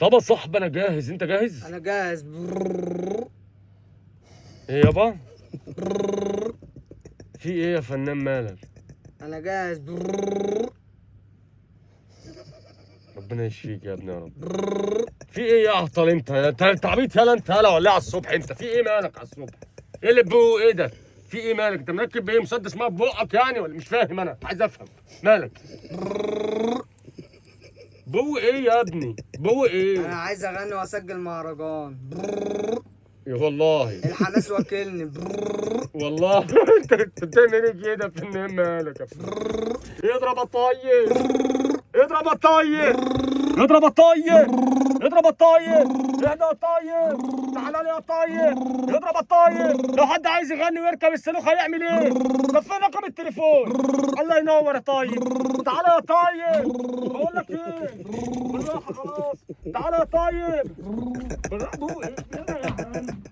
طب يا صاحبي انا جاهز، انت جاهز؟ انا جاهز. ايه يابا؟ في ايه يا فنان مالك؟ انا جاهز. ربنا يشفيك يا ابني يا رب. في ايه يا اهطل انت؟ انت عبيط يالا انت يالا ولا إيه على الصبح انت؟ في ايه مالك على الصبح؟ ايه اللي بو ايه ده؟ في ايه مالك؟ انت مركب ايه مسدس مية في بقك يعني ولا مش فاهم انا؟ عايز افهم مالك؟ بو ايه يا ابني؟ بو انا ايه؟ عايز اغني واسجل مهرجان. يا والله الحماس واكلني. والله انت بتعمل ايه كده يا فنان مالك يا فنان؟ اضرب الطيب، اضرب الطيب، اضرب الطيب، اضرب الطيب، اهدى يا طيب، تعالى لي يا طيب، اضرب الطيب. لو حد عايز يغني ويركب الصاروخ هيعمل ايه؟ طب فين رقم التليفون؟ الله ينور يا طيب، تعالى يا طيب، بقول لك ايه؟ بالراحة خلاص، تعالى يا طيب، بالراحة. إيه يا عم؟